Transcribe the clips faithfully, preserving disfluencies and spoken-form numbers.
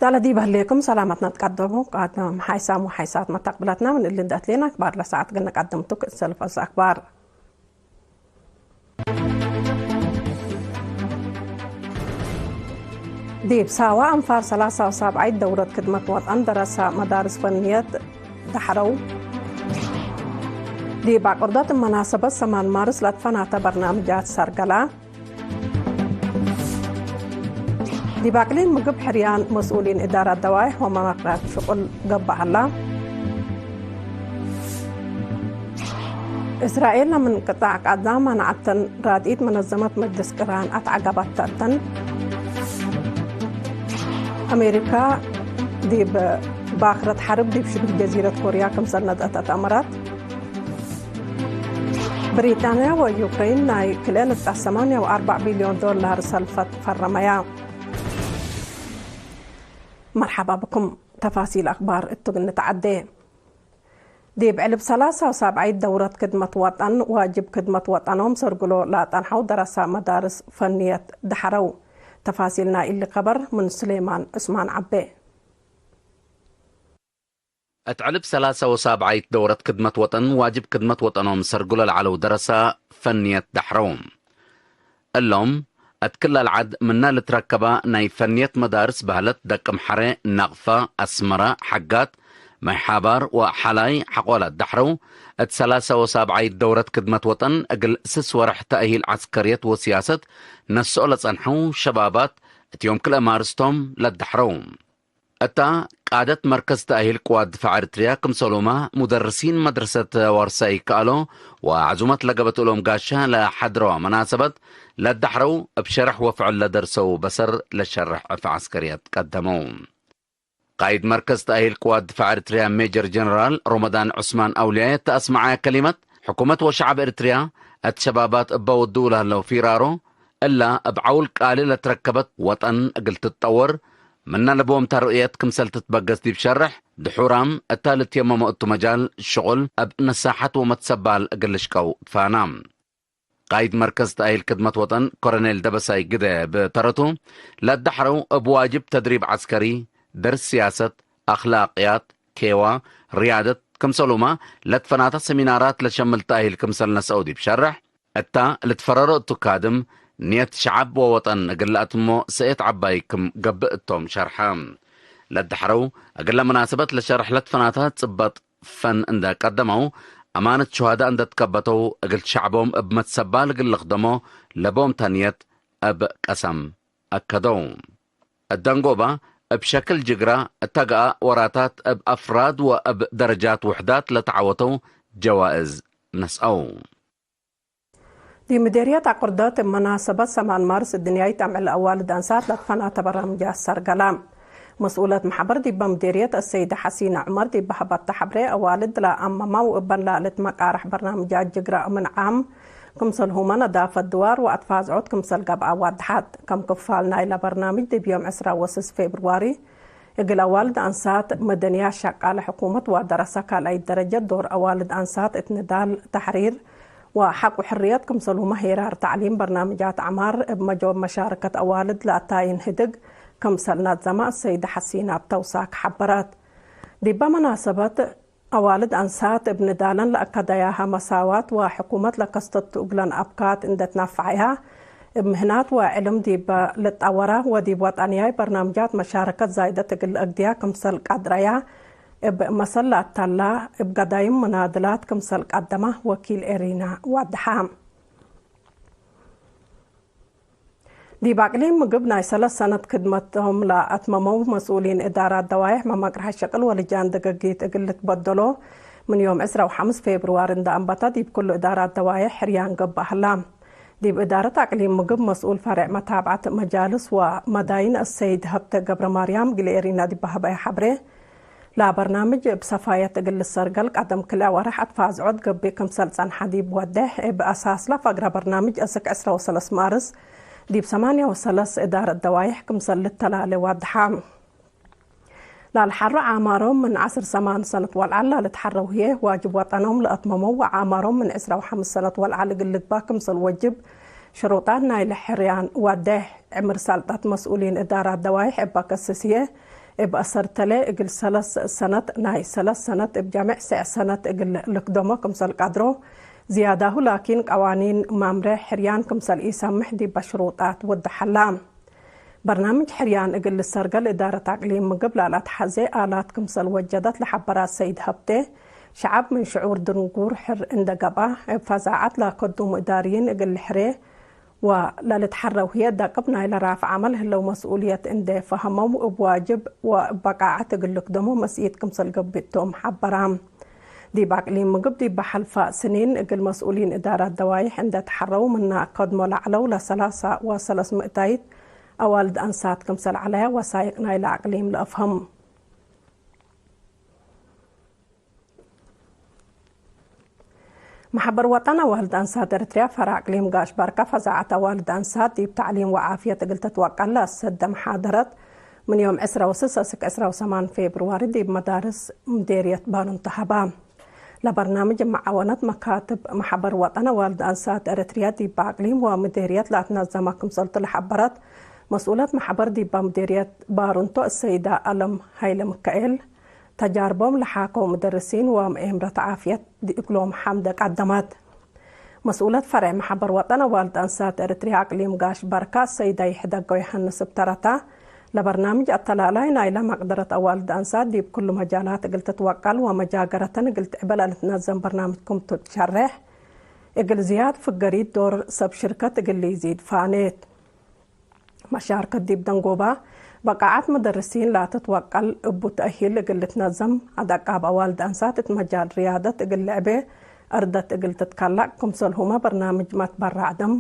አለ ዲብ ህሌኩም ሰላመትነ ትቀደሙ። ቃድም ሓይሳም ወሓይሳት መተቅብለትነ ምን እሊ እንደ አትሌነ አክባር ለሰዓት ግን ነቀድምቱ ክእሰልፈስ አክባር። ዲብ ሳዋ አንፋር ሰላሳ ወሳብዓይት ደውረት ክድመት ወጠን ደረሳ መዳርስ ፈንየት ደሐረው። ዲብ አቅርዶት መናሰበት ሰማን ማርስ ለትፈናተ በርናምጃት ሰርገላ። ዲብ አቅሊም ምግብ ሕርያን መስኡሊን እዳራት ደዋይሕ ወመመክራት ሽቁል ገብአ ሀላ። እስራኤል ለምን ቅጣዕ ቃዛ መናዐተን ራድኢት መነዘመት መጅልስ ቅራን አትዐገበት ተእተን። አሜሪካ ዲብ ባክረት ሐርብ ዲብ ሽብል ጀዚረት ኮርያ ክምሰል ነድአት አትአመረት። ብሪጣንያ ወዩክሬን ናይ ክልኤ ንጣት ሰማንያ ወአርበዕ ቢልዮን ዶላር ሰልፈት ፈረመያ። መርሐባ ብኩም። ተፋሲል አክባር እቱ እግል ንትዐዴ። ዲብ ዕልብ ሰላሳ ወሳብዓይት ደውረት ክድመት ወጠን ዋጅብ ክድመት ወጠኖም ሰርግሎ ለአጠንሐው ደረሳ መዳርስ ፈንየት ደሐረው። ተፋሲል ናይ እሊ ከበር ምን ሱሌማን ዑስማን ዐቤ። እት ዕልብ ሰላሳ ወሳብዓይት ደውረት ክድመት ወጠን ዋጅብ ክድመት ወጠኖም ሰርግሎ ለዐለው ደረሳ ፈንየት ደሐረው። እሎም እት ክለ ለዐድ ምነ ልትረከበ ናይ ፈንየት መዳርስ በህለት ደቅም ሐሬ፣ ነቅፈ፣ አስመረ፣ ሐጋት፣ ማይ ሓባር ወሐላይ ሐቆላት ደሐረው። እት ሰላሳ ወሳብዓይት ደውረት ክድመት ወጠን እግል ስስ ወርሕ ተእሂል ዐስከርየት ወስያሰት ነስኦ ለጸንሐው ሸባባት እት ዮም ክልኤ ማርስ ቶም ለደሐረው። እታ ቃደት መርከዝ ተእሂል ቅዋት ድፋዕ ኤሪትርያ ክምሰሉመ ሙደርሲን መድረሰት ዋርሳይ ይከአሎ ወዐዙመት ለገበት እሎም ጋሻ ለሐድረወ መናሰበት ለደሐረው እብ ሸርሕ ወፍዕል ለደርሰው በሰር ለሸርሕ ዕፍ ዐስከርየት ቀደመው። ቃይድ መርከዝ ተእሂል ቅዋት ድፋዕ ኤሪትርያ ሜጀር ጀነራል ሮመዳን ዑስማን አውልያየ እተ አስመዐየ ከሊመት፣ ሕኩመት ወሸዐብ ኤሪትርያ እት ሸባባት እበ ወድኡ ለህለው ፊራሮ፣ እላ እብ ዐውል ቃሊ ለትረከበት ወጠን እግል ትትጠወር፣ ምነ ለቦም ተርእየት ክምሰል ትትበገስ ዲብ ሸርሕ፣ ድሑራም እተ ልትየመሞ እቱ መጃል ሽቁል እብ ነሳሐት ወመትሰባል እግል ልሽቀው ትፋና። ቃይድ መርከዝ ተእሂል ክድመት ወጠን ኮረኔል ደበሳይ ግደ ብተረቱ፣ ለደሐረው እብ ዋጅብ ተድሪብ ዐስከሪ፣ ደርስ ስያሰት፣ አክላቅያት፣ ኬዋ፣ ርያደት፣ ክምሰሉመ ለትፈናተ ሰሚናራት ለሸምል ተእሂል ክምሰል ነስአው ዲብ ሸርሕ፣ እታ ልትፈረሮ እቱ ካድም፣ ንየት ሸዐብ ወወጠን እግል ለአትሞ ሰእየት ዐባይ ክም ገብእ እቶም ሸርሐ። ለደሐረው እግለ መናሰበት ለሸርሕ ለትፈናተ ጽበጥ ፈን እንደ ቀደመው፣ አማነት ሹሃዳእ እንደ ትከበተው፣ እግል ሸዕቦም እብ መትሰባል እግል ልክደሞ ለቦም ተንየት እብ ቀሰም አከደው። እደንጎባ እብ ሸክል ጅግራ እተ ገአ ወራታት እብ አፍራድ ወእብ ደረጃት ውሕዳት ለተዓወተው ጀዋእዝ ነስአው። ዲብ ምዴርየት አቅርደት እብ መናሰበት ሰማን ማርስ እድንያይት አምዕል አዋልድ አንሳት ለትፈናተ በራምጃት ሰርገላ። መስኡለት መሕበር ዲበ ምዴርየት አሰይደ ሐሲነ ዑመር ዲበ ሀበተ ሐብሬ፣ አዋልድ ለአመማ ወእበን ለልትመቃረሕ በርናምጃት ጅግረ እምን ዓም ክምሰልሁመ ነዳፈት ድዋር ወአትፋዝዖት ክምሰል ገብአ ዋድሐት። ከም ክፋል ናይለ በርናምጅ ዲብ ዮም ዕስራ ወስስ ፌብርዋሪ እግል አዋልድ አንሳት መደንያት ሸቃለ ሕኩመት ወደረሰ ካልኣይት ደረጀት ዶር አዋልድ አንሳት እት ንዳል ተሕሪር ወሐቅ ወሕርየት ክምሰልሁመ ሄራር ተዕሊም በርናምጃት ዐማር እብ መጆ መሻረከት አዋልድ ለአታይን ህድግ ክምሰል ነዘመ አሰይደ ሐሲነ እብ ተውሳክ ሐበረት። ዲበ መናሰበት አዋልድ አንሳት እብ ንዳለን ለአከደያሀ መሳዋት ወሕኩመት ለከስተቱ እግለን አብካት እንደ ትናፈዐያ፣ እብ ምህናት ወዕልም ዲበ ልትጠወራ ወዲብ ወጠንያይ በርናምጃት መሻረከት ዛይደት እግል ለአግድያ ክምሰል ቀድረያ፣ እብ መሰል ለአተላ እብ ገዳይም መናድላት ክምሰል ቀደመ ወኪል ኤሪና ዋድሐ። ዲብ አቅሊም ምግብ ናይ ሰለስ ሰነት ክድመቶም ለአትመመው መስኡሊን እዳራት ደዋይሕ መመቅርሐ ሸቅል ወልጃን ደገጊት እግል ልትበደሎ ምን ዮም ዕስራ ወሐምስ ፌብርዋሪ እንደ አንበተ ዲብ ኩሉ እዳራት ደዋይሕ ሕርያን ገብአ ህላ። ዲብ እዳረት አቅሊም ምግብ መስኡል ፈሬዕ መታብዐት መጃልስ ወመዳይን አሰይድ ሀብተ ገብረማርያም ግሌሪና ዲብ ሀበየ ሐብሬ፣ ለበርናምጅ እብ ሰፋየት እግል ልሰርገል ቀደም ክልኤ ወርሕ አትፋዝዖት ገብእ ክምሰል ጸንሐ ዲብ ወዴሕ፣ እብ አሳስለ ፈግረ በርናምጅ እስክ ዕስራ ወሰለስ ማርስ ዲብ ሰማንያ ወሰለስ እዳረት ደዋይሕ ክምሰል ልተላሌ ዋድሐ። ላልሐሮ ዓማሮም ምን ዐስር ሰማን ሰነት ወልዐል ላልትሐረው ህዬ፣ ዋጅብ ወጠኖም ለአትመመው ወዓማሮም ምን ዕስራ ወሐምስ ሰነት ወልዐል እግል ልግባእ ክምሰል ወጅብ ሽሩጣት ናይለ ሕርያን ዋዴሕ። ዕምር ሰልጠት መስኡሊን እዳራት ደዋይሕ እበ ከስስ ህዬ፣ እብ አሰርተለ እግል ሰለስ ሰነት፣ ናይ ሰለስ ሰነት እብ ጀምዕ ሰዕ ሰነት እግል ልክደሞ ክምሰል ቀድሮ፣ ዝያዳሁ ላኪን ቀዋኒን ማምረ ሕርያን ክምሰል ኢሰምሕ ዲበ ሽሩጣት ወደሐላ። በርናምጅ ሕርያን እግል ልሰርገል እዳረት አቅሊም ምግብ ላለአትሐዜ አላት ክምሰል ወጀደት ለሐበራ ሰይድ ሀብቴ፣ ሸዐብ ምን ሽዑር ድንጉር ሕር እንደ ገብአ፣ እብ ፈዛዐት ላከዱሙ እዳርይን እግል ልሕሬ ወለልትሐረው ህዬ፣ ደቅብ ናይለ ራፍ ዐመል ህለው መስኡልየት እንዴ ፈሀመው፣ እብ ዋጅብ ወእብ በቃዐት እግል ልክደሞ መስኢት ክምሰል ገብእ ቶም ሐበራ። ዲብ አቅሊም ምግብ ዲብ ሐልፈ ስኒን እግል መስኡሊን እዳራት ደዋይሕ እንዴ ተሐረው፣ ምነ ከድሞ ለዐለው ለሰላሳ ወሰለስ ምእታይት አዋልድ አንሳት ክምሰል ዐለያ ወሳይቅ ናይለ አቅሊም ለአፍህም። መሐበር ወጠን አዋልድ አንሳት ኤረትርያ ፈርዕ አቅሊም ጋሽ ባርካ ፈዛዐት አዋልድ አንሳት ዲብ ተዕሊም ወዓፍየት እግል ትትወቀል ለአሰደ መሓደረት ምን ዮም ዕስራ ወስስ እስክ ዕስራ ወሰማን ፌብርዋሪ ዲብ መዳርስ ምዴርየት ባኑንቱ ሀባ። ለበርናምጅ መዓወነት መካትብ መሐበር ወጠን አዋልድ አንሳት ኤረትርያ ዲብ አቅሊም ወምዴርየት ለአትነዘመ ክምሰልቱ ለሐበረት መስኡለት መሐበር ዲባ ምዴርየት ባሩንቶ እሰይዳ አለም ሀይለ ምካኤል፣ ተጃርቦም ለሓከው ምደርሲን ወመኤምረት ዓፍየት እግሎም ሐምደ ቀደመት። መስኡለት ፈርዕ መሐበር ወጠን አዋልድ አንሳት ኤረትርያ አቅሊም ጋሽ በርካ ሰይዳ ይሕደገው ዮሐንስ እብ ተረታ፣ ለበርናምጅ አተላላይ ናይለ መቅደረት አዋልድ አንሳት ዲብ ክሉ መጃላት እግል ትትወቀል ወመጃገረተን እግል ትዕበ ለልትነዘም በርናምጅ ክምቱ ትሸሬሕ፣ እግል ዝያድ ፍገሪት ዶር ሰብ ሽርከት እግል ኢዚድ ፋኔት። መሻርከት ዲብ ደንጎባ በቃዐት መደርሲን ላትትወቀል እቡ ተእሂል እግል ልትነዘም፣ አደቃብ አዋልድ አንሳት እት መጃል ርያደት እግል ልዕቤ አርደት እግል ትትከለቅ፣ ክምሰልሁመ በርናምጅ መትበራዕ ደም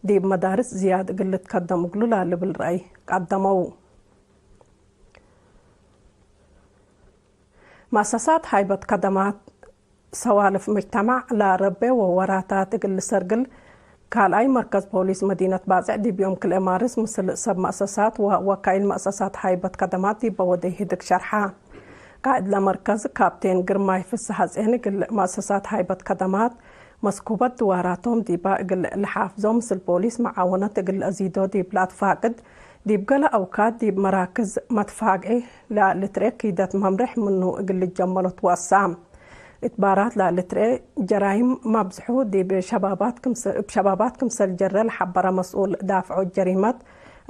ዲብ መዳርስ ዝያድ እግል ልትከደም እግሉ ላልብል ረአይ ቀደመው። መአሰሳት ሃይበት ከደማት ሰዋልፍ ምጅተማዕ ለረቤ ወወራታት እግል ልሰርግል፣ ካልኣይ መርከዝ ፖሊስ መዲነት ባጽዕ ዲብ ዮም ክልኤ ማርስ ምስል ሰብ መአሰሳት ወወካይል መአሰሳት ሃይበት ከደማት ዲበ ወደይ ህድግ ሸርሐ። ቃእድ ለመርከዝ ካፕቴን ግርማይ ፍስሐጼን እግል መአሰሳት ሃይበት ከደማት መስኩበት ድዋራቶም ዲባ እግል ለሓፍዞ ምስል ፖሊስ መዓወነት እግል ለአዚዶ ዲብ ለአትፋቅድ፣ ዲብ ገለ አውካት ዲብ መራክዝ መትፋግዒ ለልትርኤ ኪደት መምርሕ ምኑ እግል ልጀመሎ ትወሳ። እት ባራት ለልትርኤ ጀራይም መብዝሑ ዲብ ሸባባት ክምሰ-፣ እብ ሸባባት ክምሰል ጀረ ለሐበረ መስኡል ዳፍዖ ጀሪመት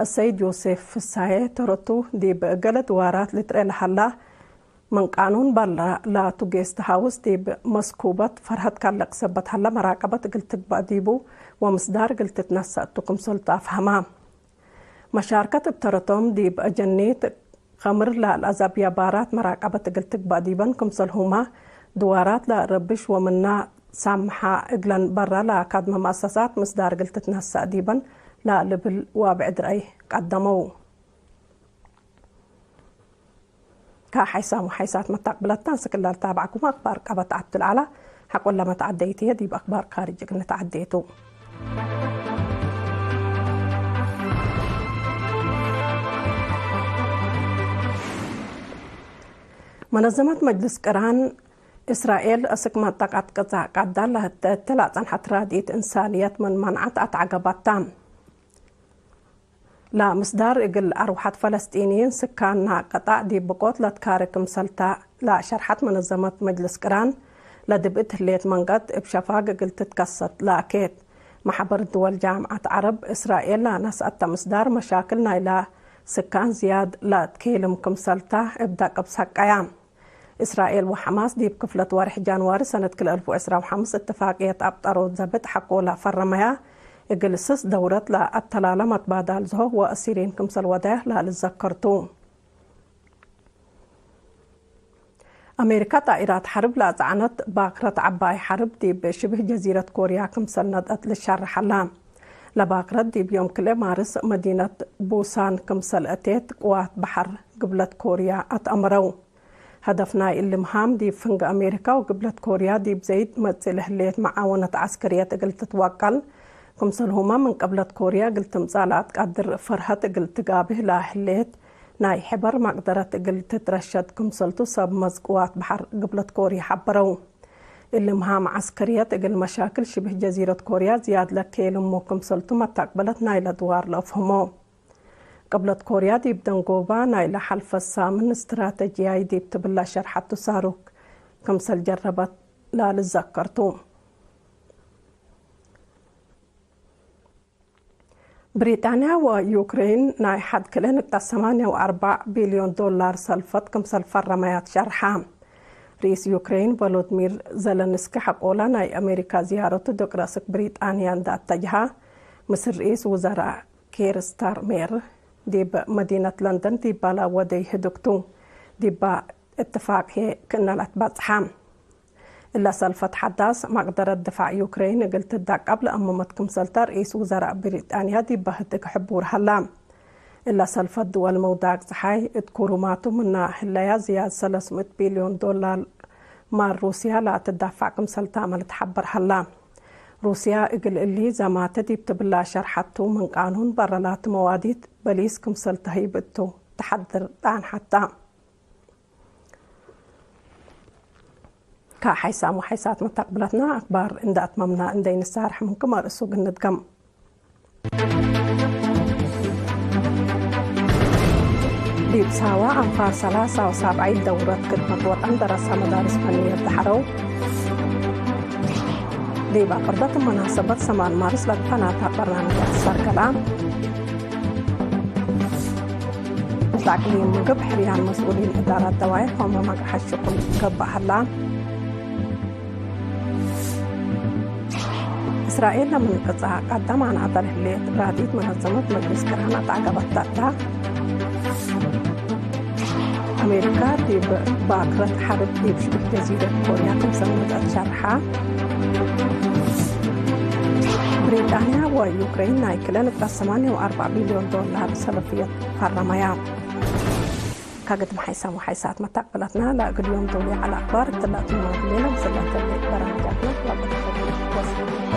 አሰይድ ዮሴፍ ፍሳዬ ተረቱ፣ ዲብ ገለ ድዋራት ልትርኤ ለሀላ ምን ቃኑን በረ ላቱ ጌስት ሃውስ ዲብ መስኩበት ፈርሀት ካልቅ ሰበት ሀለ መራቀበት እግል ትግበእ ዲቡ ወምስዳር እግል ትትነሰእ ቱ ክምሰልቱ አፍሀማ። መሻርከት እብ ተረቶም ዲብ አጀኒት ከምር ለአልአዛብያ ባራት መራቀበት እግል ትግበእ ዲበን ክምሰልሁመ ድዋራት ለረብሽ ወምና ሳምሐ እግለን በረ ለአካድመ መአሰሳት ምስዳር እግል ትትነሰእ ዲበን ለልብል ዋብዕድ ረአይ ቀደመው። ከሐይሳም ወሐይሳት መታቅብለትነ እስክ ለልታብዐኩም አክባር ቀበት ዐብዱልዓላ፣ ሐቆለ መትዐደይት ህዬ ዲብ አክባር ካርጅ እግል ንትዐዴ ቱ። መነዘመት መጅልስ ቅራን እስራኤል እስክ መንጠቀት ቅዛእ ቀዳል ለህተ እተ ለአጸንሐት ራድኢት እንሳንየት ምን መንዐት አትዐገበታ። ለምስዳር እግል አርወሐት ፈለስጢንይን ስካን ናቅጣዕ ዲብ ብቆት ለትካሪ ክምሰልታ ለሸርሐት መነዘመት መጅልስ ቅራን፣ ለድብእት ህሌት መንገድ እብ ሸፋግ እግል ትትከሰት ለአኬት። መሐበር ድወል ጃምዐት ዐረብ፣ እስራኤል ለነስአተ ምስዳር መሻክል ናይላ ስካን ዝያድ ለትኬልም ክምሰልታ እብ ደቅብ ሰቀያ። እስራኤል ወሐማስ ዲብ ክፍለት ወርሕ ጃንዋሪ ሰነት ክልኤ አልፍ ወዕስራ ወሐምስ እትፋቅየት አብጠሮት ዘብጥ ሐቆለ ፈረመያ፣ እግል ስስ ደውረት ለአተላለ መትባዳል ዝሆ ወአሲሪን ክምሰል ወደ ለልዘከር ቱ። አሜሪካ ጣኢራት ሐርብ ለአጽዐነት ባክረት ዐባይ ሐርብ ዲብ ሽብህ ጀዚረት ኮርያ ክምሰል ነድአት ልሻረሐላ። ለባክረት ዲብ ዮም ክልኤ ማርስ መዲነት ቡሳን ክምሰል አቴት ቅዋት በሐር ግብለት ኮርያ አትአምረው። ሀደፍ ናይ እሊ ምሃም ዲብ ፍንግ አሜሪካ ወግብለት ኮርያ ዲብ ዘይድ መጽእ ለህሌት መዓወነት ዐስከርየት እግል ትትወቀል፣ ክምሰልሁመ ምን ቅብለት ኮርያ እግል ትምጸእ ለአትቀድር ፈርሀት እግል ትጋብህ ለህሌት ናይ ሕበር መቅደረት እግል ትትረሸድ ክምሰልቱ ሰብ መዝ ቅዋት በሐር ግብለት ኮርያ ሐበረው። እሊ ምሃም ዐስከርየት እግል መሻክል ሽብህ ጀዚረት ኮርያ ዝያድ ለኬልሞ ክምሰልቱ መታቅበለት ናይለ ድዋር ለአፍህሞ። ቅብለት ኮርያ ዲብ ደንጎባ ናይ ለሐልፈ ሳምን ስትራተጂያይ ዲብ ትብላ ሸርሐቱ ሳሩክ ክምሰል ጀረበት ላልዘከር ቱ። ብሪጣንያ ወዩክሬን ናይ ሐድ ክልኤ ንቅጠት ሰማንያ ወአርበዕ ቢልዮን ዶላር ሰልፈት ክምሰል ፈረመያት ሸርሐ። ርኢስ ዩክሬን ቮሎድሚር ዘለንስኪ ሐቆለ ናይ አሜሪካ ዝያረቱ ዶቅረስክ ብሪጣንያ እንደ አተጅሃ፣ ምስል ርኢስ ውዘራእ ኬር ስታርሜር ዲብ መዲነት ለንደን ዲባላ ወደይ ህዱግቱ። ዲባ እትፋቅ ህዬ ክእነ ለትበጽሐ። እለ ሰልፈት ሐዳስ መቅደረት ድፋዕ ዩክሬን እግል ትዳቀብ ለአምመት ክምሰልተ ርኢስ ውዘራእ ብሪጣንያ ዲበ ህድግ ሕቡር ሀላ። እለ ሰልፈት ድወል መውዳቅ ጸሓይ እት ኩሩማቱ ምና ህለያ ዝያድ ሰለስ ምእት ቢልዮን ዶላር ማል ሩስያ ለአትዳፋዕ ክምሰልታመ ልትሐበር ሀላ። ሩስያ እግል እሊ ዘማተ ዲብ ትብላ ሸርሐቱ ምን ቃኑን በረ ላቱ መዋዲት በሊስ ክምሰል ተህይብ እቱ ተሐድር ጣን ሐታ። ከሐይሳም ወሐይሳት መተቅብለትና አክባር እንደ አትመምና እንደ ኢንሳርሕ ምንክም አርእሱ ግንድገም። ዲብ ሳዋ አንፋር ሰላሳ ወሳብዓይት ደውረት ክድመት ወጠን ደረሰ መዳርስ ፈንየት ደሐረው። ዲብ አቅርበት መናሰበት ሰማን ማርስ ለትፈናታ በርናምጃት ሰርገላ። እት አቅሊም ምግብ ሕርያን መስኡሊን እዳራት ደዋይር ሆመ መቅሐ ሽቁል ገብእ ሀላ። እስራኤል ለምን ቅጻ ቀደም አናተ ለህሌት ራዲት መነዘመት መጅልስ ቅርአን አትዐገበት ተተ። አሜሪካ ዲብ ባክረት ሐርብ ዲብ ሽዑብ ጀዚረት ኮርያ ክምሰል መጽአት ሸርሐ። ብሪጣንያ ወዩክሬን ናይ ክለን እብ ሰማንያ ወአርበዕ ቢልዮን ዶላር ሰለፍየት ፈረመያ። ከግድም ሐይሳም ወሐይሳት መተቅብለትና ለእግል ዮም ዶል ዐለ አክባር እትላቱ ማግሌነ ምስላተ በራምጃትና ወቅት ወስኒ።